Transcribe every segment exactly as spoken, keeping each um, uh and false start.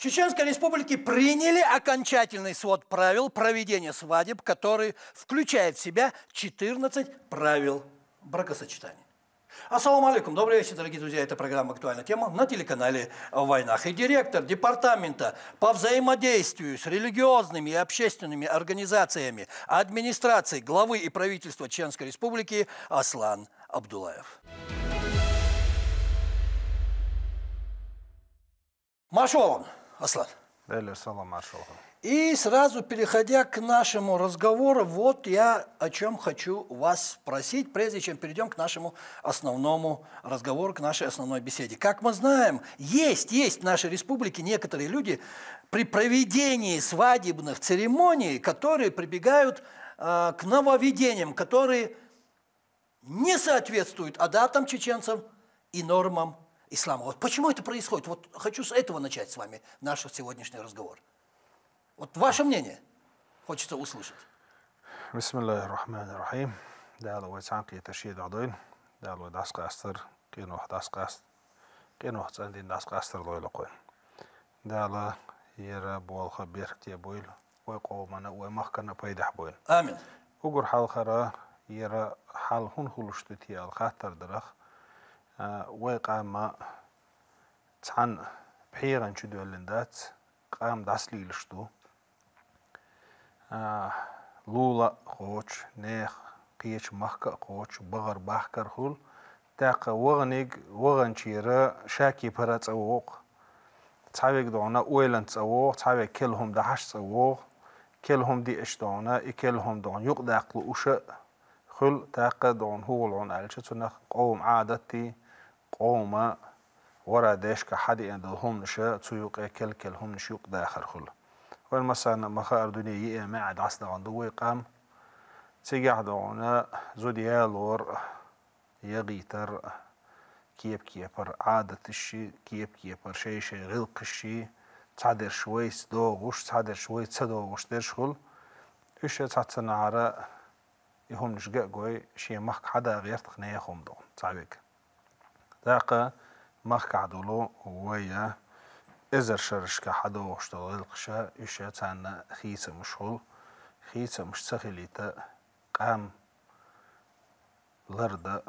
Чеченской Республики приняли окончательный свод правил проведения свадеб, который включает в себя четырнадцать правил бракосочетания. Ассаламу алейкум. Добрый вечер, дорогие друзья. Это программа «Актуальная тема» на телеканале «Вайнах». И директор департамента по взаимодействию с религиозными и общественными организациями администрации главы и правительства Чеченской Республики Аслан Абдулаев. Маршалом, Аслан. Белер салам, маршалом. И сразу переходя к нашему разговору, вот я о чем хочу вас спросить, прежде чем перейдем к нашему основному разговору, к нашей основной беседе. Как мы знаем, есть, есть в нашей республике некоторые люди при проведении свадебных церемоний, которые прибегают э, к нововведениям, которые не соответствуют адатам чеченцев и нормам ислама. Вот почему это происходит? Вот хочу с этого начать с вами наш сегодняшний разговор. Вот ваше мнение хочется услышать. بسم الله الرحمن الرحيم. Дала вай цхьан кхетар шеда дойн. Дала вай дас къастар, къинох дас къаст, къинох цӀандин дас къастар лойла къойн. Дала яра болха берте бойла. Вай къовмана, вай махкана пайдах бойла. Амин. Угур хьалхара яра хьал хун хулуш ду тиял хаттар дарах. Вай къамма цхьан пхьегъан чу доьллин дац, къам дас лийлаш ду. Лула а кхочу, нех кхечу махка а кхочу, багӀар бахкар хул. ТӀаккха ваханиг, ваханчера ша кепара цӀа вогӀу. Цхьавег догӀна ойланца цӀа вогӀу, цхьавег кел хӀума дахьаш цӀа вогӀу. Кел хӀума диъаш догӀна, и кел хӀума догӀна юкъадаккха лууш а хул, тӀаккха догӀна хӀугӀул хьуна аьлча, цунах къовма Ӏадатти, къовма вара дешка хьадиъна долу хӀуманаша, цу юкъе кел-кел хӀуманаш юкъадахар хула. Вайн массарна а ма хаара дуьне йиъе маьӀа дӀасадахана ду вай къам. Цигахь догӀна зуда ялор, ягӀийтар, кеп-кепара Ӏадаташший, кеп-кепара шай-шай гӀиллакхашший, цхьадерш вайца догӀуш, цхьадерш вайца ца догӀуш дерш хула. Уьш цхьаццанахьара и хӀуманаш ган а гой, шен махка хьада гӀертах нехан хӀума догӀу, цхьа вега. ТӀаккха махкахь долу вай эзар шарашка хьадогӀуш долу гӀиллакхаша, уьш царна хийцамаш хула, хийцамаш ца хилийта, къам ларда,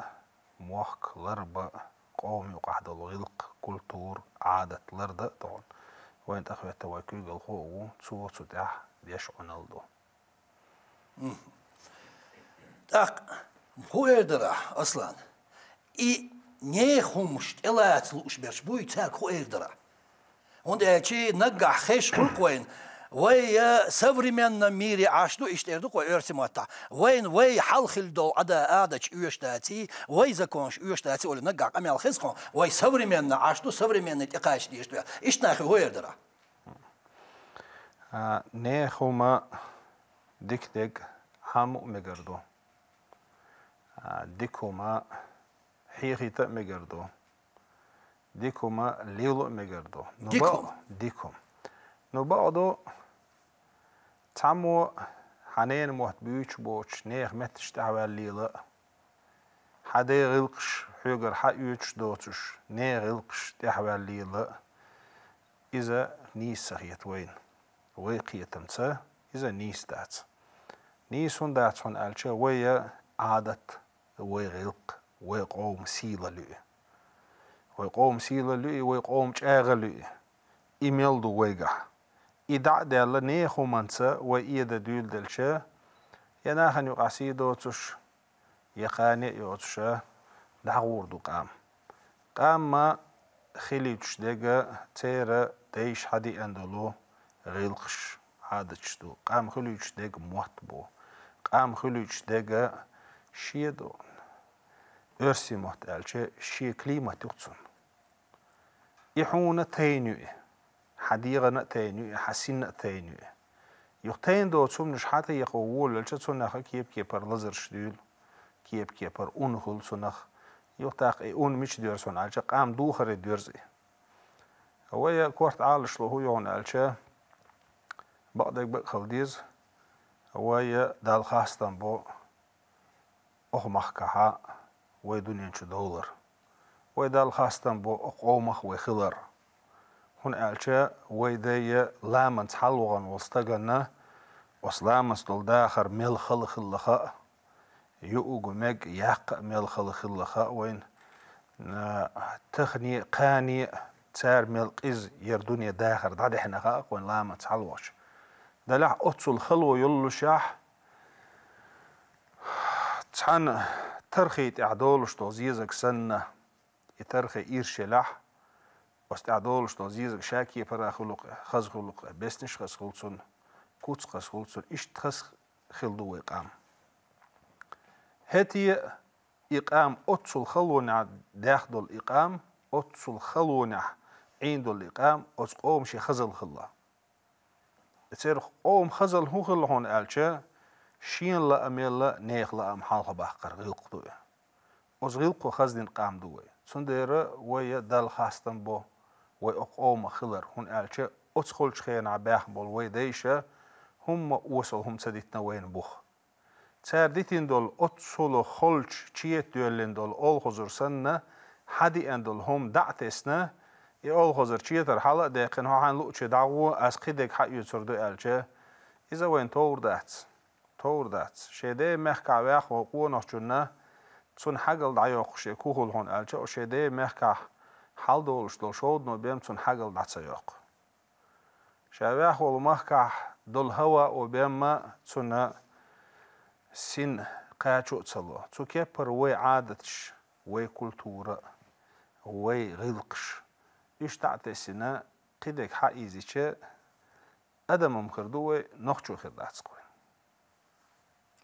мохк ларба, къовма юкъахь долу гӀиллакх, культура, Ӏадат ларда а догӀу. Вайн тӀехӀоьтта вай куьйгалхо а ву, цо цу тӀехь деш Ӏуналла ду. ТӀаккха хӀун эр дара, Аслан? И нехан хӀумаш тӀелаца лууш берш буй, цаьрга хӀун эр дара? ХӀунда аьлча наггахь хезаш хуьлу-кх вайна, вай современном мире Ӏаш ду, иштта эр ду-кх вай оьрсийн маттахь. Вайна вай хьалха хилла долу Ӏада-, Ӏадаташ оьшуш даций, вай законаш оьшуш даций, олий наггахь къамел хеза-кх хьуна, вай современно Ӏаш ду, современный тӀекхача дезаш ду аьлла. Иштта нахе хӀун эр дара? Нехан хӀума дика дерг Ӏамо а мегар ду. Дика хӀума хьехийта а мегар ду. Дика хӀума лело а мегар ду. Ну, дика хӀума. Дика хӀума. Ну, бакъ ду, цхьаммо хьан ненан мотт буьйцуш боцуш нехан метташ тӀаьхьаваьлла лела а, хьан ден гӀиллакхаш хьоьгара хьан оьцуш доцуш нехан гӀиллакхаш тӀаьхьаваьлла лела а, иза нийса ца хета вайна. Вай кхетамца иза нийса дац. Нийса хӀунда дац хьуна аьлча, вай Ӏадат, вай гӀиллакх, вай къовма сийлалла ю и. Вай къовма сийлалла ю и, вай къовма чӀагӀалла ю и. И мел ду вайгахь. И дӀа а даьлла, нехан хӀуманца вай эда дуьйладелча, я нахана юкъахь сий доцуш, я кхане а йоцуша, дӀагӀур ду къам. Къам ма хилуьйтуш дерг церан дайша хьадеана долу гӀиллакхаш, Ӏадаташ ду. Къам хилуьйтуш дерг мотт бу. Къам хилуьйтуш дерг шен ду. Оьрсийн мотт аьлча, шен климат ю-кх цунна. И хьуна тайна ю и. Хьан дегӀана а тайна ю и, хьан синна а тайна ю и. Юха тайна доцу хӀуманаш хьан тайна кхо волавелча, цунах а кеп-кепара лазарш дуьйла, кеп-кепара ун хуьлу цунах. Юха тӀаккха и ун мича доьрзу хьуна аьлча, къам духаре доьрзу и. Вай корта Ӏалаш ло хӀун ю хьуна аьлча, бакъдерг бакъ хила деза, вай Далла хастам бо, оха махкахьа вай дуьнен чу довлар. Вай Далла хастам бо оха къомах вай хилар. ХӀунда аьлча вай дай ламанца хьалвахана волу стаганна оцу ламанца долу дахар мел хала хилла хаьа, юург мега яккха а мел хала хилла хаьа вайна. Тахане а, кхане а цара мел къиза яра дуьне дахар дӀадехьна хаьа вайна ламанца хьалвахча. Делахь оццул хало йоллушехь, цхьана тархий тӀехь долуш долу зезаг санна, и тархий иршелахь, оцу тӀехь долуш долу зезаг ша кепара хуьлу-кх, хаза хуьлу-кх, беснаш хаза хуьлу цунна, куц хаза хуьлу цунна, иштта хаза хила ду вай къам. ХӀетте а и къам оццул халонехь даьхна долу и къам, оццул халонехь Ӏийна долу и къам оцу къоман шен хазалла хилла. Церан къоман хазалла хӀун хилла хьуна аьлча, шена лаамел нехан лаам хьалха баккхар гӀиллакх ду и. Оцу гӀиллакхо хаздина къам ду вай. Цундела вай Далла хастам бо, вай оцу къомах хилар, хӀунда аьлча оцу холчу хенахь баьхна болу вай дайша хӀумма, осал хӀума ца дитина вайна буха. Цара дитина долу оццул холчу чета доьллина долу олхазар санна, хьадеана долу хӀума дӀа а тесна, и олхазар четар хьала а даьккхина, хьо хьайна луъучу дӀагӀо, ас кхидерг хьаоьцур ду аьлча, иза вайна товр дац. Товр дац. Шен ден мехкахь ваьхна волу къонахчунна цунна хьагалла дӀайоккхуш и ку хуьлу хьуна аьлча, оцу шен ден мехкахь хьалдолуш долу шовданан бен цунна хьагалла дӀа ца йоккху. Ша ваьхна волу махкахь долу хӀавао бен цунна син кхачо а ца ло. Цу кепара вай Ӏадаташ, вай культура, вай гӀиллакхаш, уьш дӀа а тесна, кхидерг хьаийзича, адам-м хир ду вай, нохчо хир дац-кх вай.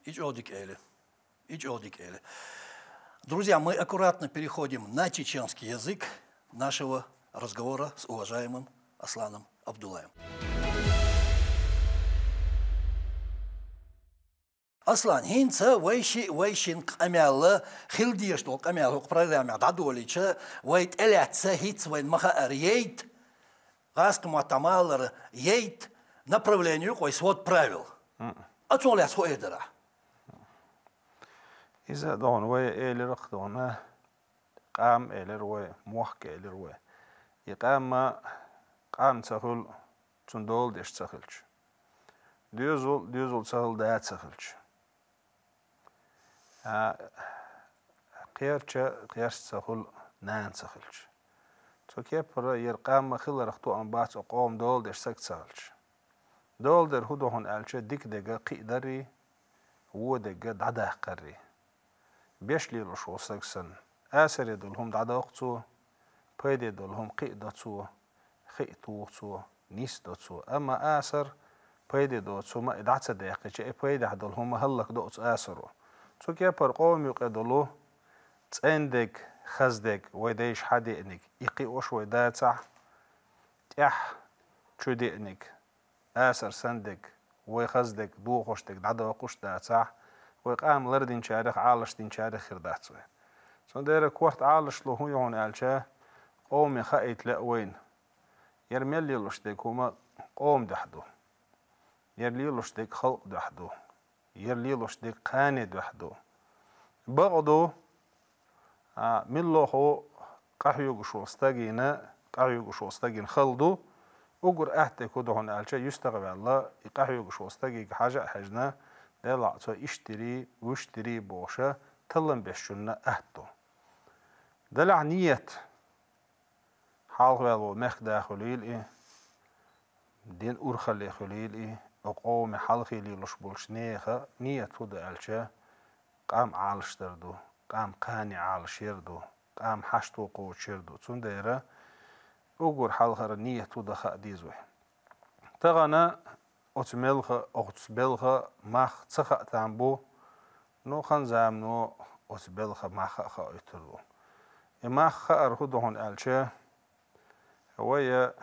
И чӀогӀа дика элира. И чӀогӀа дика элира. Друзья, мы аккуратно переходим на чеченский язык нашего разговора с уважаемым Асланом Абдуллаевым. Аслан, хӀинца вай шиъ, вай шин къамел, хила дезаш долу къамел хӀокху программехь дӀадолийча, вай тӀелаьцна хӀинца вайна ма-хаъара яйта, гӀазкхийн маттахь ма-аллара, яйта направление юкъа вай свод правил. Мгм. Оцунах лаьцна хӀун эр дара ахь? Иза а догӀна вай элира-кх догӀна, къам элира вай, мохк элира вай. И къам, къам ца хуьлу, цунна дола деш ца хилча. Доьзал, доьзал ца хуьлу, да ца хилча. А, кхерча, кхерч ца хуьлу, нана ца хилча. Цу кепара яра къам хиларх тоам бац оцу къоман дола деш саг ца хилча. Дола дер хӀун ду хьуна аьлча, дика дерг кхиадаррий, вон дерг дӀадаккхаррий. Беш лелош волу саг санна, асаре долу хӀума дӀадоккху цо, пайде долу хӀума кхиадо цо, хи а туху цо, нис а до цо. Амма асар пайде доцу хӀума и дӀа ца даьккхича, и пайдехь долу хӀума хӀаллакдо оцу асаро. Цу кепара къоман юкъе долу цӀена дерг, хаза дерг, вай дайша хьадеаниг, и кхиош вай дацахь, тӀехь чу деаниг, асар санна дерг, вай хаза дерг, дохош дерг дӀадоккхуш дацахь, вай къам лардинчарех, Ӏалашдинчарех хир дац вай. Цундела корта Ӏалашло хӀун ю хьуна аьлча, къоме хаийта лаьа вайна. Яра мел лелош дерг хӀума къома дуьхьа ду. Яра лелош дерг халкъ дуьхьа ду. Яра лелош дерг кхане дуьхьа ду. Бакъ ду, а, миллохо къахьоьгуш волу стагийна, къахьоьгуш волу стагийна хала ду. Уггар атта дерг хӀун ду хьуна аьлча, юьстах а ваьлла, и къахьоьгуш волу стагийга хьажа а хьаьжна, делахь цо иштта дирий, вуьшта дирий бохуша, таллам бешчунна атта ду. Делахь нийят. Хьалха ваьлла волу мехкан да хуьлийла и, дин урхалле хуьлийла и, оцу къоме хьалхе лелош болчу нехан нийят хӀун ду аьлча, къам Ӏалашдар ду, къам кхане Ӏалашъяр ду, къам хьашто кхочушъяр ду. Цундела уггар хьалхара нийят хӀун дан хаа деза вай. Тахана оцу мелха, оцу белха мах ца хаа там бу, но хан замано оцу белха мах а хаийтур ду. И мах хаар хӀун ду хьуна аьлча, вай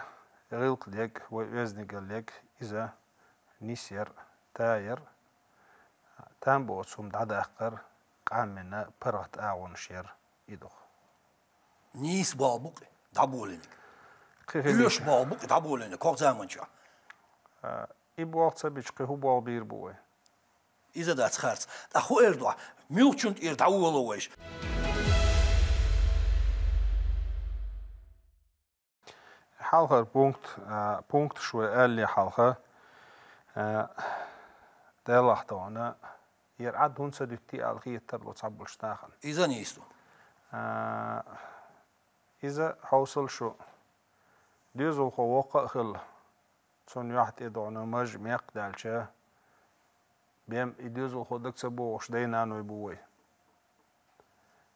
гӀиллакх дерг, вай оьздангалла дерг, иза нисъяр, таяр, там боцу хӀума дӀадаккхар, къаьмнийн паргӀат агӀонаш яр и ду-кх. Нийса болх бу-кх дӀаболийнарг. Кхин хила. Оьшуш болх бу-кх дӀаболийнарг, кху заманчохь. А, и болх ца бича, кхин хӀун болх бийр бу вай? Иза дац харц. ТӀаккха хӀун эр ду ахь? Муьлхачунна тӀера дӀаволало вайша? Хьалхара пункт, а, пункташ вай аьлле хьалха, а, Делахь тахана, ер Ӏад хӀунда ца дуьтти аьлла хетар ло цхьаболчу нахана. Иза нийса ду. А, иза хьовсал шу. Доьзалхо воккха а хилла, цунна юьхь тӀе догӀна маж, мекх даьлча, бем и доьзалхо дага ца богӀуш дай-наной бу вай.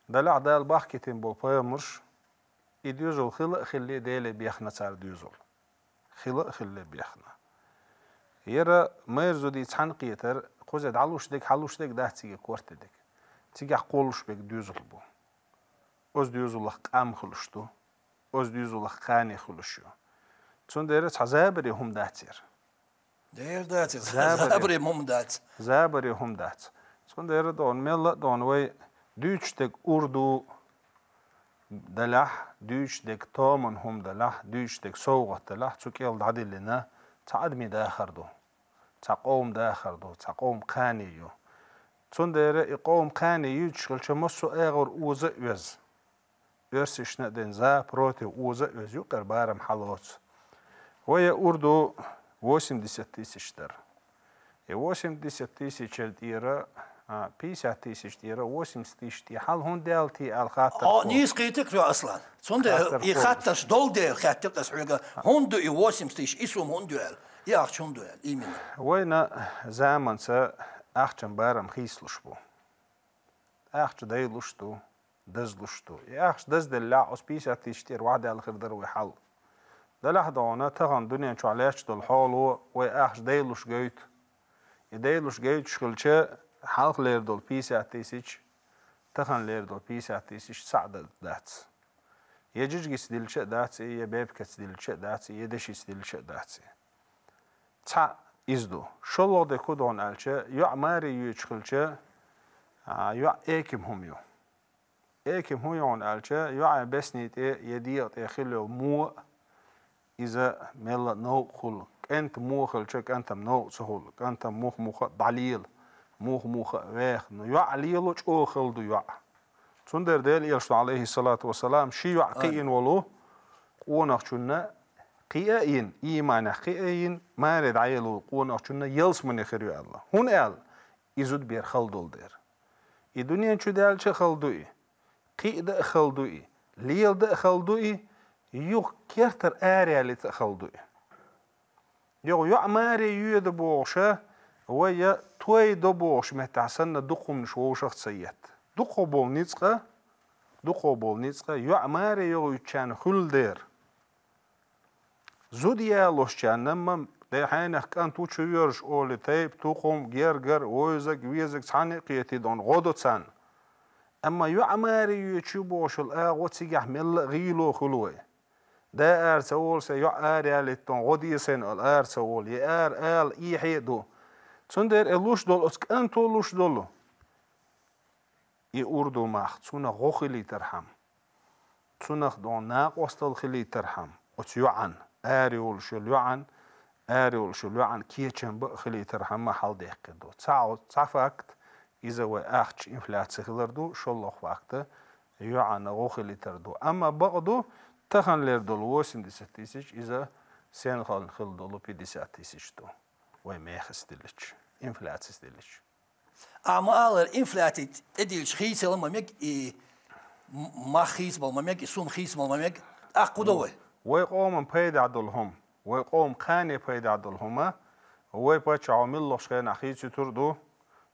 Делахь Дала бахкийтина болу пайхамарш, и доьзал хила а хилале Деле бехна цара доьзал. Хила а хилале бехна. Яра майра зудий цхьаьна кхетар, кхуза дӀалуш дерг, хьалуш дерг дац цига корта дерг. Цигахь кхоллуш берг доьзал бу. Оцу доьзалах къам хуьлуш ду. Оцу доьзалах кхане хуьлуш ю. Цундела цхьа забаре хӀума дац яра. Дера дац иза. Забаре. Забаре хӀума дац. Забаре хӀума дац. Цундела догӀна, мелла а догӀна вай дуьйцуш дерг урду далахь, дуьйцуш дерг томан хӀума далахь, дуьйцуш дерг совгӀат далахь, цу кӀел дӀадиллина цхьа адамийн дахар ду. Цхьа къоман дахар ду, цхьа къоман кхане ю. Цундела и къоман кхане юьйцуш хилча, массо а агӀор оза а оьза. Оьрсашна а дина за, против, оза а оьза, юкъара барам хьалоцу. Вай я урду восемьдесят тысяч дара. И восемьдесят тысяч тӀера, а, пятьдесят тысяч тӀера, восемьдесят тысяч тӀе хьал хӀунда даьлла те аьлла хаттар хӀо, хьо. Нийса кхийтира хьо, Аслан. Цундела хаттар и хӀо. Хаттарш долу дела хаьттира ас хьоьга, хӀунда ду и восемьдесят тысяч, и сум хӀунда ю аьлла, и ахча хӀунда ю аьлла, именно. Вайна заманца ахчан барам хийцалуш бу. Ахча дайлуш ду, дазлуш ду. И ахча дазделлехь, оцу пятьдесят тысяч тӀера вахьдаьлла хир дара вай хьал. Делахь догӀна, тахана дуьнен чохь лаьтташ долу хьоло вай ахча дайлуш гойту. И дайлуш гойтуш хилча, хьалха лер долу пятьдесят тысяч, тахана лер долу пятьдесят тысяч цхьаъ дац. Я жижигица диллича а дац и, я бепкаца диллича а дац и, я дешица диллича а дац и. Цхьаъ иза ду. ШолгӀа дерг хӀун ду хьуна аьлча, йоӀ маре йоьдуш хилча, а, йоӀ эким хӀума ю. Эким хӀун ю хьуна аьлча, йоӀан бесни тӀе я дегӀа тӀе хила йолу мо, иза мелла а новкъа хуьлу. КӀентан мо хилча, кӀантан новкъа ца хуьлу. КӀантан муха-муха а дӀалела, муха-муха а веха. Ну, йоӀ лело чӀогӀа хала ду йоӀ. Цундела Делан Элчано, Ӏалайхиссалату вассалам, ши йоӀ кхиийна волу къонахчунна кхиа а йина, ийманехь кхиа а йина, маре дӀаелла волу къонахчунна ялсамане хир ю аьлла. ХӀунда аьлла? И зудбер хала долу дела. И дуьнен чу даьлча а хала ду и, кхиа дан а хала ду и, леладан а хала ду и, юха кертара араяьллита а хала ду и. Юха йоӀ маре йоьду бохуша, вай я той до бохуш меттахь санна дукха хӀуманаш вовшах а ца етта. Дукхахболу ницкъа, дукхахболу ницкъа йоӀ маре йохуьйтучарна хуьлу дера. Зуда ялошчарна-м, де хьенех кӀант ву чу воьрзуш олий, тайпа, тухум, гергара, вевзаг, везаг цхьаьна а кхетий дона гӀо до царна. Амма йоӀ маре йоьдуш ю бохуш йолу агӀо цигахь мелла а гӀийло хуьлу вай. Да ара ца волу сайн, йоӀ ара ялийта дона гӀо де сайна аьлла ара ца волу, я ара ала эхье а ду. Цундела и луш долу, оцу кӀанто луш долу и урду мах, цунах гӀо хилийтархьама, цунах дона накъосталла хилийтархьама, оцу йоӀан, ара йолуш йолу йоӀан, ара йолуш йолу йоӀан кечам бан а хилийтархьама хьалдеккхир ду. Цхьа, цхьа факт, иза вай ахча инфляция хилар ду, шолгӀа факт, йоӀана гӀо хилийтар ду. Амма бакъ ду, тахана лер долу восемьдесят тысяч, иза сенахална хила долу пятьдесят тысяч ду. Вай мехаца диллича, инфляцияца диллича. Амма алар инфляци тӀедиллича хийцала ма мега и м-, мах хийцабала ма мега, и сум хийцабала ма мега, тӀаккха хӀун до вай? Вай къоман пайдехь долу хӀума, вай къоман кхане пайдехь долу хӀума, вай паччахьо муьлххачу хенахь хийцуьйтур ду,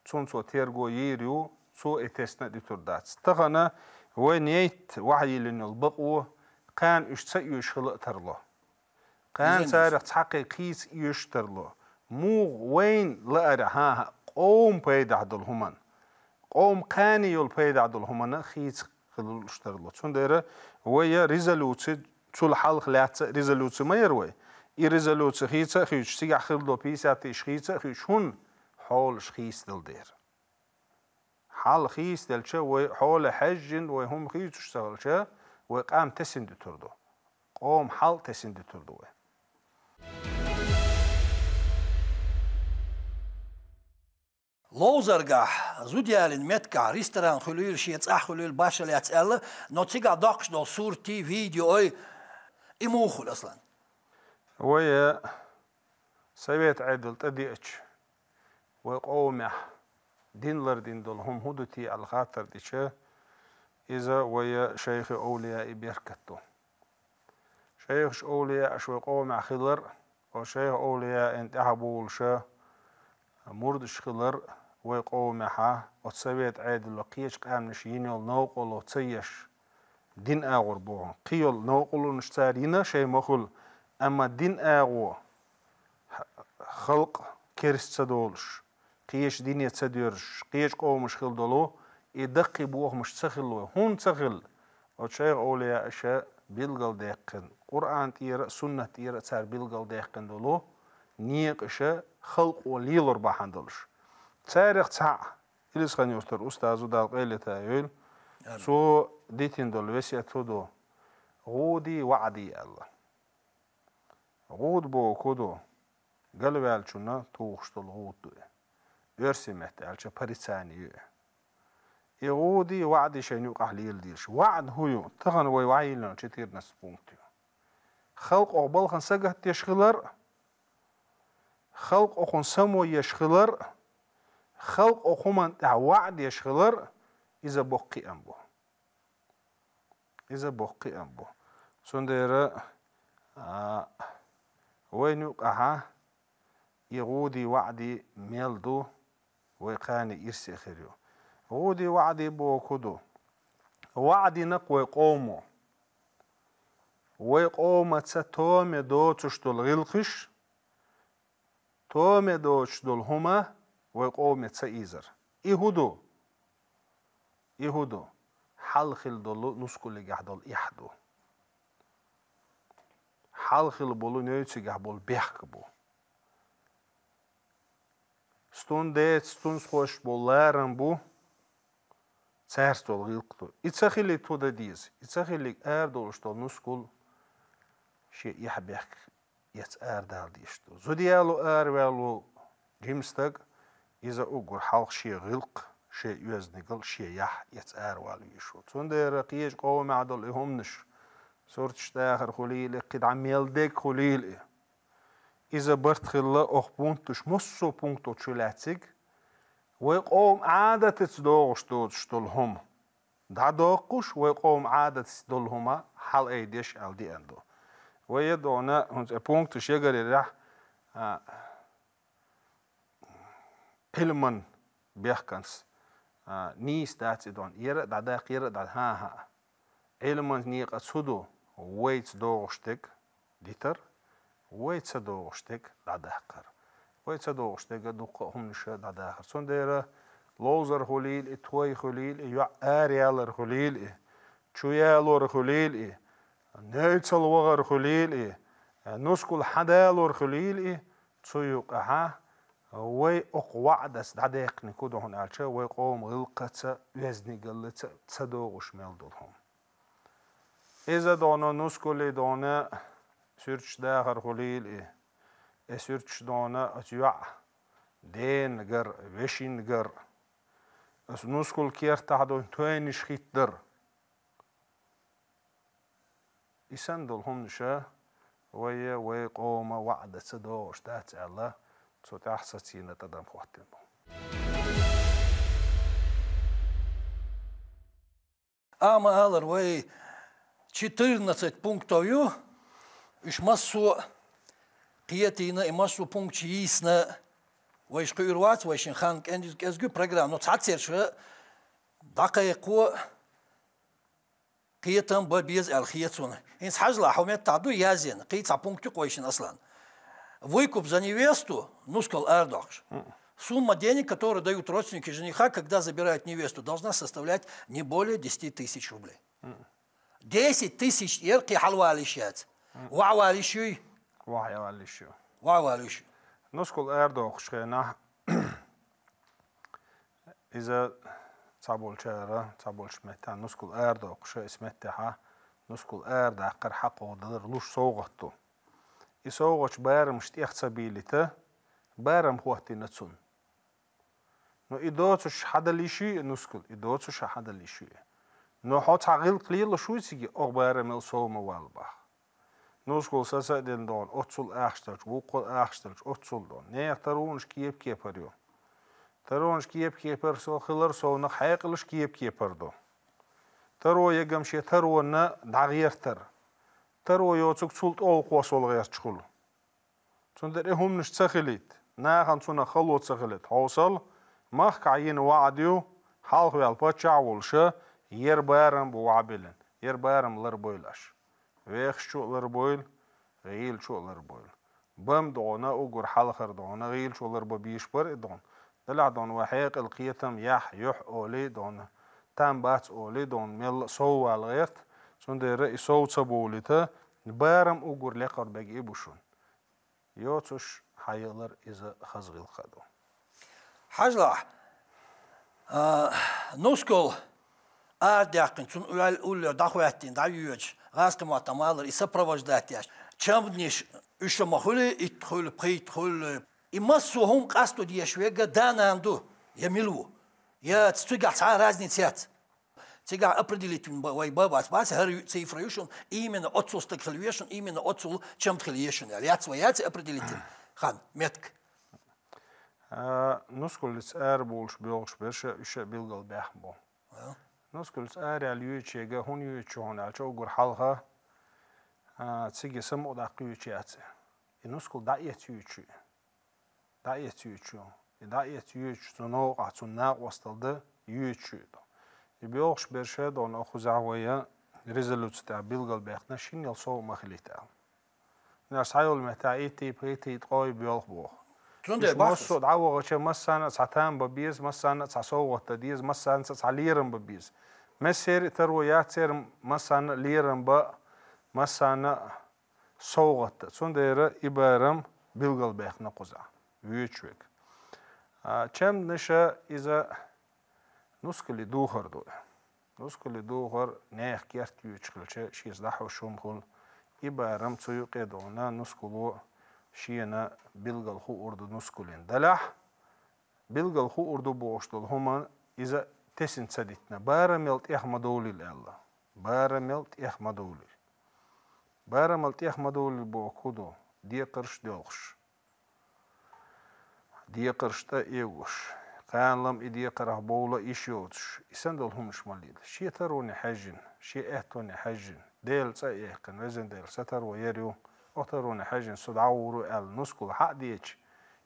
цунна цо терго йийр ю, цо и тесна а дуьтур дац. Тахана вай нейтта вахьйиллина йолу бакъо, кхана уьш ца оьшуш хила а тарло. Кхана царах цхьаккхе кхийца оьшуш тарло. Муха вайна лаарехь, хӀан-хӀа, къоман пайдехь долу хӀуманна, къоман кхане йолу пайдехь долу хӀуманна хийца хила лууш тарло. Цундела вай я резолюци, цул хьалха лаьцна резолюци ма яра вай. И резолюци хийца а хуьйцуш, цигахь хила долу пятьдесят тысяч хийца а хуьйцуш, хӀунда хьолаш хийцадала дера. Хьал хийцаделча, вай хьоле хьаьжжина, вай хӀума хийцуш ца хилча, вай къам тесина дуьтур ду. Къоман хьал тесина дуьтур ду вай. Ловзаргахь, зуда ялийна меттигахь, ресторан хуьлийла, шен цӀахь хуьлийла, башха лаьцна аьлла, но цигахь доккхуш долу суртий, видеой, и муха хуьлу, Аслан? Вай совет Ӏедал тӀадеача, вай къомехь дин лардина долу хӀума хӀун ду те аьлла хаттар дича, иза вай шайхи овлияи беркат ду. Шайхаш овлияаш вай къомехь хилар, оцу шайх овлияийн тӀаьхьа бовлуша мурдаш хилар вай къомехьа, оцу совет Ӏедало кхечу къаьмнаш йина йолу новкъарло ца еш, дин агӀор боху. Кхин йолу новкъарлонаш цара йина шайн ма хуьлу, амма дин агӀо, халкъ керста ца долуш, кхечу дине ца доьрзуш, кхечу къомаш хила долу, и даккхий бохамаш ца хилла вай. ХӀунда ца хилла? Оцу шайх овлияаша билгалдаьккхина, Къуръан тӀера а, суннат тӀера а цара билгалдаьккхина долу некъаша халкъо лелор бахьана долуш. Царех цхьаъ, Илисхан-Юьртара устаза, Дала къайле тӀаьхьа йойла, амин, цо дитина долу весет хӀун ду? ГӀуди ваӀди аьлла. ГӀуда боху хӀун ду? Галваьллачунна тухуш долу гӀуда ду и. Оьрсийн меттахь аьлча, порицание ю и. И гӀуди ваӀди шайна юкъахь леладелаш. ВаӀд хӀун ю? Тахана вай ваьлла четырнадцать пункт ю. Халкъ оха балхана сагатдеш хилар, халкъ охуна само еш хилар, халкъ оха хӀуманна тӀехь ваӀд еш хилар, иза боккха кхиам бу. Иза боккха кхиам бу. Цундела, а, вайна юкъахьа и гӀуди ваӀди мел ду, вай кхане ирсе хир ю. ГӀуди ваӀди боху хӀун ду? ВаӀдина-кх вай къомо. Вай къомаца томе доцуш долу гӀиллакхаш, томе доцуш долу хӀума вай къоме ца ийзар. И хӀун ду? И хӀун ду? Хьалха хилла долу нускалгахь долу эхь ду. Хьалха хилла болу нуьцкъехь болу бехк бу. Стун деца, стунсхошца болу ларам бу, цаьрца долу гӀиллакх ду. И ца хилийта хӀун дан деза? И ца хилийта арадолуш долу нускал шен эхь-бехк эца арадала дезаш ду. Зуда яло араваьлла волу жима стаг, иза уггар хьалха шен гӀиллакх, шен оьздангалла, шен яхь эца аравала везаш ву. Цундела кхечу къомехь долу и хӀуманаш, сурташ дахар хуьлийла и, кхидӀа мел дерг хуьлийла и. Иза барт хилла оха пункташ, массо а пункто чу лаьцнарг, вай къоман Ӏадатаца догӀуш доцуш долу хӀума дӀадоккхуш, вай къоман Ӏадатаца долу хӀума хьалаайдеш аьлла деана ду. Вай а догӀна, хӀинца пункташ ягаръярехь, а, Ӏилман бехканца, а, нийса дац и догӀна. Яра а дӀадаккха, яра а дӀа-, хӀан-хӀа. Ӏилман некъаца хӀун ду? Вайца догӀуш дерг дитар, вай ца догӀуш дерг дӀадаккхар. Вай ца догӀуш дерг дуккха а хӀуманаш дӀадахар. Цундела ловзар хуьлийла и, той хуьлийла и, йоӀ араялар хуьлийла и, чуялор хуьлийла и, нуьцкъала вахар хуьлийла и, нускал хьадалор хуьлийла и, цу юкъахьа вай окху ваӀдаца дӀадаьккхинарг хӀун ду хьуна аьлча, вай къоман гӀиллакхаца, оьздангаллица ца догӀуш мел долу хӀума. Иза догӀна, нускале догӀна, суьрташ дахар хуьлийла и. Э, суьрташ догӀна, оцу йоӀ дена гар, вешин гар. Оцу нускал кертахь догӀна тойнаш хӀиттадар. И санна долу хӀуманаш вай, вай къоман ваӀдаца догӀуш дац аьлла, цу тӀехь сацийна тӀадам хӀоттийна бу. Амма алар вай четырнадцать пунктов ю, уьш массо а кхетийна, и массо а пункташ йийсина, вайша кхуьур вац, вайшин хан кӀен-, кӀезиг ю программа, но цхьаццерча дӀакхайкхо, кхетам бан беза аьлла хета суна. ХӀинца хьажал, хьо меттахь ду язйина, кхин цхьа пункт ю-кх вайшинна, Аслан. Выкуп за невесту, нускал арадоккхуш. Сумма денег, которые дают родственники жениха, когда забирают невесту, должна составлять не более десяти тысяч рублей. Десять тысяч тӀера кхин хьалавала йиш яц. Вахьавала йиш юй? Вахьавала йиш ю. Вахьавала йиш ю. Нускал арадоккхуш хенахь, иза цхьаболчара, цхьаболчу меттехь нускал арадоккхуша, иза меттехьа нускал арадаккхар хьакхо далар луш совгӀат ду. И совгӀатчу барамаш тӀех ца бийлита, барам хӀоттийна цунна. Ну, и доцуш хьадала йиш ю и нускал, и доцуш хьадала йиш ю и. Ну, хьо цхьа гӀиллакх лелош вуй цига, оха барамел сов ма вала баха. Нускал саса а дина догӀна, оццул ахча делча, вукхул ахча делча, оццул догӀна. Нехан таронаш кеп-кепар ю. Таронаш кеп-кепар со хилар совнах хьекъалаш кеп-кепар ду. Таро ягам ше тарона дӀагӀертар. Таро йоцург цул тӀовкхос вала гӀерташ хула. Цундара и хӀуманаш ца хилийта, нахана цунах хало ца хилийта. Хьовсал, махкахь йина ваӀда ю, хьалхаваьлла паччахь а волуша, ер барам бу ваӀа биллина. Ер барам ларбойла аш. Вехаш чу а ларбойла, гӀийла чу а ларбойла. Бам догӀна, уггар хьалхара догӀна, гӀийла чу ларба бийш бара и догӀна. Делахь догӀна вай хьекъал кхетам, яхь, юьхь олий догӀна. Там бац олий догӀна, мелла а сов вала гӀерта. Цундела и сов ца бовлийта, барам уггар лекхар бега и бу шуна. Йоцуш хьаялар иза хаза гӀиллакх а ду. Хьажалахь, а, нускал арадаьккхина, цунна уллера дӀахӀоьттина, дӀайоьдуш, гӀазкхи мотт тӀа ма аллара, и сопровождать деш. Чамданаш уьш ма хуьлий, итт хуьлу, пхийтта хуьлу. И массо а хӀума къасто дезаш верг да-нана ду, я мила ву. Я цигахь цхьа а разница яц. Цигахь определительный ба-, вай ба-, бац, бац, хӀара ю-, цифра ю шуна, именно оццул стаг хила веза шуна, именно оццул чамда хила еза шуна аьлла. Яц вай, яц определительный хан, метка. А, нускалца ара бовлуш боьлхуш берш а, уьш а билгал баьхна бу. А? Нускалца ара аьлла йоьдучу яга, хӀунда йоьдучу хьуна аьлча, уггар хьалха, а, цига самукъадаккха йоьдуш яц. И нускал дӀаэца йоьдуш ю. ДӀаэца йоьдуш ю. И дӀаэца йоьдуш цу новкъахь, цунна накъосталла дан йоьдуш ю и ду. И боьлхуш берш а догӀна, оха кхузахь вай резолюци тӀехь билгалбаьккхина, шиннел сов а ма хилийта аьлла. Наш схьайолу меттехь итт, пхийтта, ткъой боьлху боху. Цундела уьш бахьа массо а дӀавахача, массарна а цхьа там бан беза, массарна а цхьа совгӀат дан деза, массарна а цхьа лерам бан беза. Массеран а таро яц церан, массарна а лерам бан, массарна а совгӀат дан. Цундела и барам билгалбаьккхина кхузахь, воьдуш верг. А, чамданаша иза нускале духар ду. Нускале духар нехан керта йоьдуш хилча, шеца дӀахьош хӀума хуьлу. И барам цу юкъе догӀна нускало шена билгал хуур ду нускалин. Делахь, билгал хуур ду бохуш долу хӀума иза тесна ца дитина. Барамел тӀех ма довлийла аьлла. Барамел тӀех ма довлийла. Барамел тӀех ма довлийла боху хӀун ду? Декхарш а доьлхуш. Декхарш тӀе а евгуш. Кхана лам и декхарах бовла йиш йоцуш. И санна долу хӀуманаш ма лийла. Шен тароне хьаьжжина, шен аьттоне хьаьжжина, Делан цӀа а яьккхина, везан Дела, сан таро яр ю, оцу тароне хьаьжжина со дӀагӀур ву аьлла, нускал хьа а деча,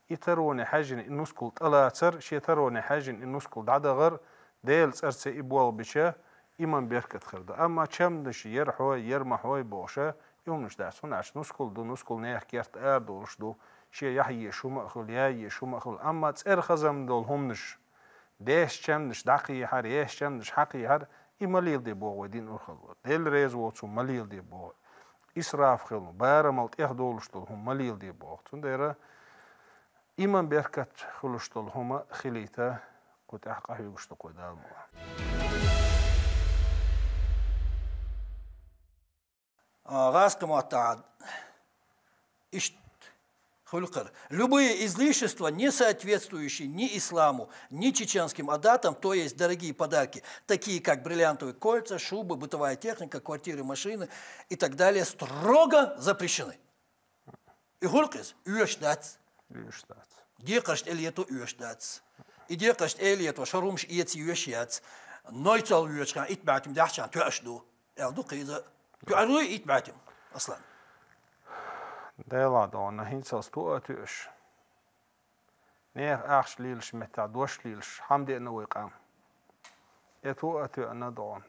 и тароне хьаьжжина и нускал тӀелацар, шен тароне хьаьжжина и нускал дӀадахар, Делан цӀарца и болх бича, иман беркат хир ду. Амма чамданаш яр хьой, яр ма хьой бохуша, и хӀуманаш дац. ХӀунда аьлча нускал ду, нускал нехан керта арадолуш ду, шен яхь езаш хӀума а хуьлу, яй езаш хӀума а хуьлу. Амма цӀера хазам долу хӀуманаш, деш чамданаш дӀакхехьар, еш чамданаш хьакхехьар, и ма леладе боху вай дин урхалло. Делан реза воцу ма леладе боху. Исраф хила, барамал тӀех долуш долу хӀума ма леладе боху. Цундела иман беркат хуьлуш долу хӀума хилийта, кху тӀехь къахьоьгуш ду кхо Дала мукъ лахь. А, гӀазкхи маттахь иштта хуьлу кхара. Любые излишества, не соответствующие ни исламу, ни чеченским адатам, то есть дорогие подарки, такие как бриллиантовые кольца, шубы, бытовая техника, квартиры, машины и так далее, строго запрещены. И хуьлу-кх иза, оьшуш дац. Оьшуш дац. Декхаршна тӀе лето оьшуш дац. И декхаршна тӀе летош, хӀара хӀумаш эца йоьшуш яц. Нойцал воьдучу хенахь итт бӀе тӀем даьхьчахьана тоьаш ду, аьлла ду-кх иза. ТоьӀар дуй итт бӀе тӀем, Аслан? Делахь догӀна, хӀинцалц тоьа а тоьаш. Нехан ахча лелаш меттехь дош лелаш, хьама деана вай къам. Э, тоьа а тоьана догӀна.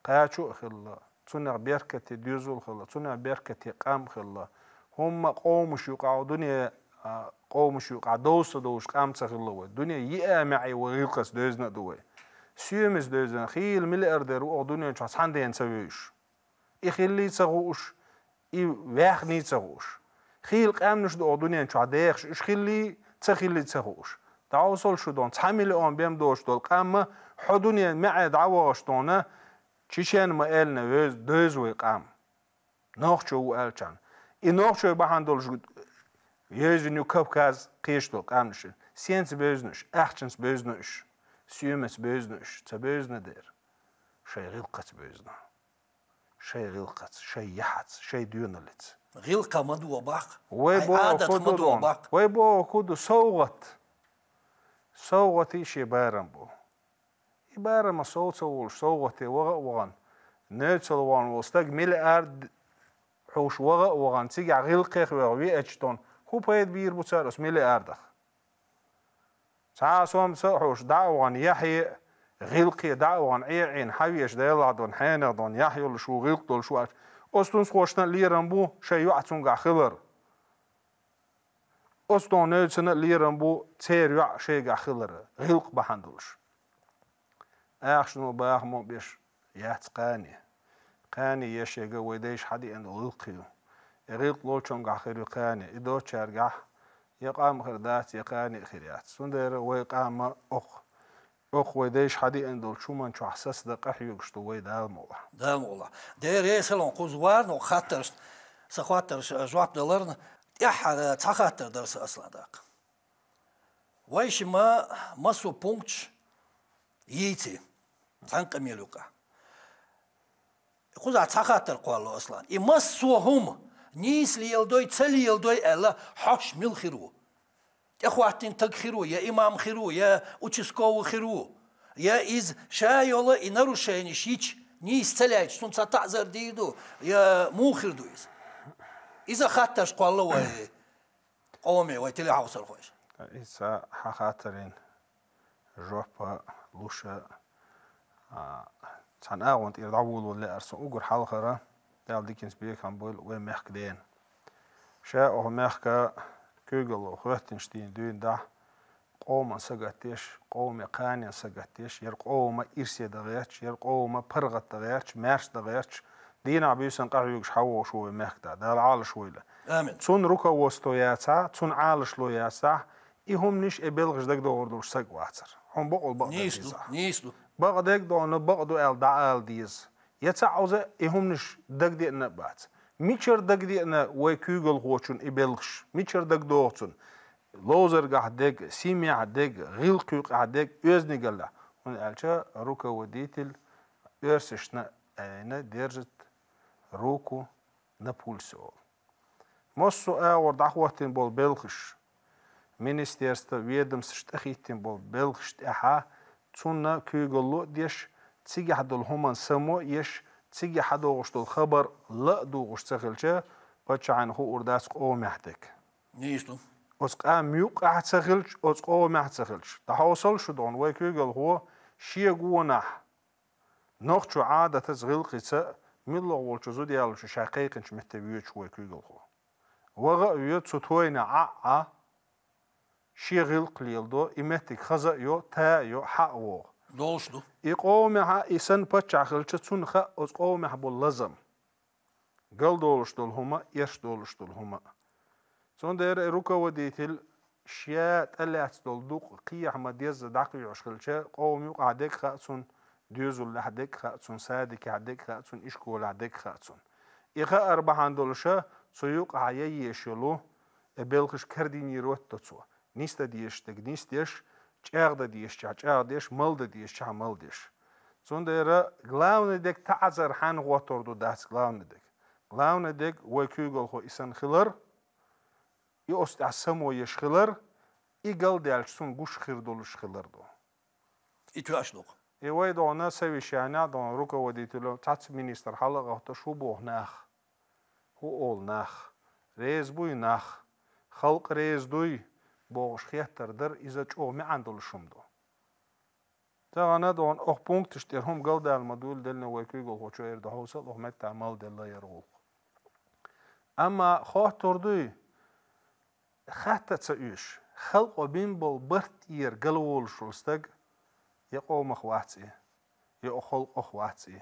Кхачо а хилла, цунах беркате доьзал а хилла, цунах беркате къам а хилла. ХӀумма къомаш юкъахь, дуьне, а, къомаш юкъахь довса ца довш къам ца хилла вай. Дуьне йиъа маьӀе вай гӀиллакхаца доьзна а ду вай. Соьмаца доьзна, хийла миллиардер ву оха дуьнен чохь цхьана дена ца вевзаш. И хиллий ца хууш, и ваьхний ца хууш. Хийла къаьмнаш ду оха дуьнен чохь дехаш, уьш хиллий, ца хиллий ца хууш. ДӀахьовсал шу дон, цхьа миллион бен доцуш долу къам а хьо дуьнен маьӀе дӀавахаш дона, чечен ма аьллина вевз-, девза вай къам. Нохчо ву аьллачарна. И нохчой бахьана долуш вевзина ю Кавказ кхечу долу къаьмнаш. Сенца бевзина уьш, ахчанца бевзина уьш, соьмаца бевзина уьш, ца бевзина дера. Шайн гӀиллакхаца бевзина. Шай гӀиллакхаца, шай яхьаца, шай доьналлица. ГӀиллакх ма ду бакъ. Вай боху хӀу ду, вай боху хӀу ду, совгӀат. СовгӀатий шен барам бу. И барама сов ца волуш, совгӀате ваха а вахана, нуьцал вахана волу стаг миллиард хьуш ваха а вахана, цигахь гӀиллакхех веха веача тхуна хӀун пайда бийр бу цара оцу миллиардах? Цхьа а сомца а хьуш дӀа а вахана, яхье а, гӀиллакхе дӀа а вахана, Ӏе а Ӏийна, хьан веша Делахь дона, хьенех дона, яхь йолуш ву, гӀиллакх долуш ву аьлча, оцу тунсхошна а лерам бу шайн йоӀ цуьнгахь хилар. Оцу тхуна нуьцана а лерам бу церан йоӀ шайгахь хилар, гӀиллакх бахьана долуш. Ахчано, бахамо беш яц кхане. Кхане еш ерг вай дайша хьадеана долу гӀиллакх ю. И гӀиллакх лолчуьнгахь хир ю кхане. И доцучаьргахь я къам хир дац, я кхане а хир яц. Цундела вай къам а окху, окху вай дайша хьадеана долчу хӀуманна чохь сацадан къахьоьгуш ду вай, Дала мукъалахь. Дала мукъалахь. Дера, эсалон кхуза варна хаттарш, сан хаттарш жоп даларна, тӀаьххьара цхьа хаттар дара сан, Аслан, даккха. Вай шимма массо а пункташ йийци цхьана къамел юкъа. Кхузахь цхьа хаттар кхоллало, Аслан. И массо а хӀума нийса леладой, ца леладой аьлла, хьош мила хир ву? ТӀехӀоттийна стаг хир ву, я имам хир ву, я участковый хир ву, я иза ша йолу и нарушенеш йича, нийса ца лаьцча, цунна ца таӀзар дийр ду, я муха хир ду иза? Иза хаттарш кхоллало вай къоме, вай телехьовсархойша. Иза хьан хаттарийн жоп луш, а, цхьана агӀонна тӀера дӀаволавала лаьара сан уггар хьалхара, Дала диканца бекхам бойла вай мехкан дена. Ша оха мехка куьйгалло хӀоьттинчу дийна дуьйна дахь, къоман сагатдеш, къоме кханен сагатдеш, яра къома ирсе дан гӀерташ, яра къома паргӀат дан гӀерташ, маьрша дан гӀерташ, дийнахь буьйсанна къахьоьгуш хьан вогӀуш ву вай мехкда, Дала Ӏалаш войла. Амин. Цунна руководство яцахь, цунна Ӏалашло яцахь, и хӀуманаш, и белхаш дагадогӀур долуш саг вацара. Хьуна бакъал бакъ ду, нийса ду. Бакъдерг дона, бакъ ду аьлла дӀаала деза. Я цхьаъ оза и хӀуманаш дагадеана а бац. Мичара дагадеана вай куьйгалхочунна и белхаш? Мичара дагадогӀу цунна? Ловзаргахь дег, семьяхь дег, гӀиллакх-куьйкъехь дег, оьздангаллехь. ХӀунда аьлча руководитель оьрсашна айина держит руку на пульсе олу. Массо а агӀор дӀахӀоттийна болу белхаш, министерство, ведомстваш тӀехӀиттина болу белхаш тӀехьа цунна куьйгалло а деш, цигахь долу хӀуманна само а еш, цигахь хьадогӀуш долу хабар ла а дугӀуш ца хилча, паччахьна хуур дац къомехь дег. Нийса ду. Оцу къам юккъехь ца хилча, оцу къомехь ца хилча. ДӀахьовсал шу догӀна, вай куьйгалхо шен гонахь нохчо Ӏадатаца, гӀиллакхица, миллагӀа волчу зуда ялучу ша кхайкхинчу метте воьдуш вай куьйгалхо. Ваха а воь, цу тойна Ӏа а Ӏа, шен гӀиллакх леладо, и меттиг хаза а йо, та а йо, хьа а вогӀу. Долуш ду. И къомехьа, и санна паччахь хилча, цунна хаьа оцу къомехь болу лазам. Галдолуш долу хӀума, эрш долуш долу хӀума. Цундела и руководитель ша тӀелаьцна долу дукъ кхехьа ма-дезза дӀакхоьхьуш хилча, къоман юкъахь дег хаьа цунна, доьзалехь дег хаьа цунна, садикехь дег хаьа цунна, ишколехь дег хаьа цунна. И хаар бахьана долуша, цу юкъахь яйеш йолу, и белхаш координировать до цо. Нисдан дезаш дерг нисдеш, чӀагӀдан дезачохь чӀагӀдеш, малдан дезачохь малдеш. Цундела главный дерг таӀзар хьанна гӀоттур ду дац главный дерг. Главный дерг вай куьйгалхо и санна хилар, и оцу тӀехь само еш хилар, и галдаьлча цунна гуш хир долуш хилар ду. И тоьаш ду-кх. И вай догӀна совещанехь догӀна руководитель, цхьацца министр хьала а гӀовтташ, хӀу боху нах? ХӀу олу нах? Реза буй нах? Халкъ реза дуй? Бохуш хеттар дара, иза чӀогӀа маьӀна долуш хӀума ду. Тахана догӀна окху пункташ тӀера хӀума галдала ма дуйла делла вай куьйгалхочо эр ду хьовсал, окху меттехь мала делла яра гӀуллакх. Амма хоттур дуй, хатта ца оьшу, халкъо бин болу барт тӀера галволуш волу стаг я къомах вац и, я оха халкъах вац и,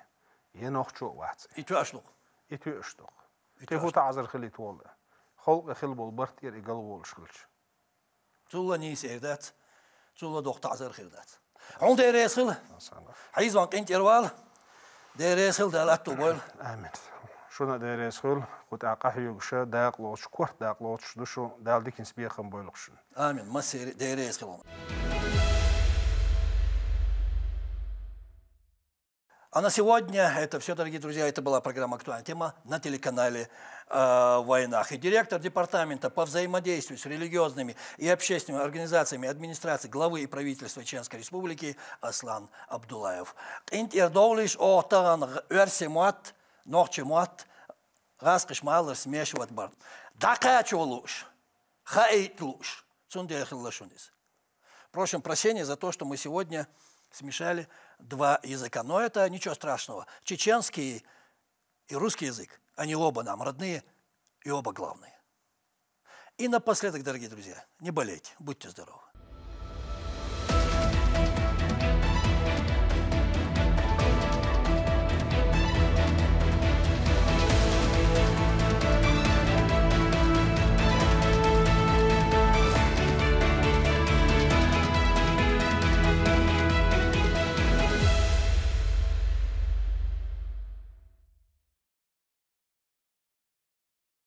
я нохчо а вац и. И тоьаш ду-кх. И тоьаш ду-кх. И кхин хӀун таӀзар хилийта волу? Халкъе хила болу барт тӀера и галволуш хилча. Цул а нийса эр дац, цул а доккха таӀзар хир дац. Хьуна Дела реза хила. Хьийзон къинтӀера вала. Дела реза хила, Дала аьтту бойла. Амин. Шуна Дела реза хила. Кху тӀехь къахьоьгуша дакъа лоцуш, корта дакъа лоцуш ду шу. Дала диканца бекхам бойла-кх шуна. Амин. Массери Дела реза хила. А на сегодня это все, дорогие друзья. Это была программа «Актуальная тема» на телеканале э, «Войнах». И директор департамента по взаимодействию с религиозными и общественными организациями администрации главы и правительства Чеченской Республики Аслан Абдулаев. КъинтӀера довлийша оха тахана гъ-, оьрсийн мотт, нохчийн мотт, гӀазкхаша ма аллара, смешивать бар. ДӀакхача лууш, хаийта лууш. Цундела хилла шуна иза. Прошу прощения за то, что мы сегодня смешали два языка. Но это ничего страшного. Чеченский и русский язык, они оба нам родные и оба главные. И напоследок, дорогие друзья, не болейте, будьте здоровы.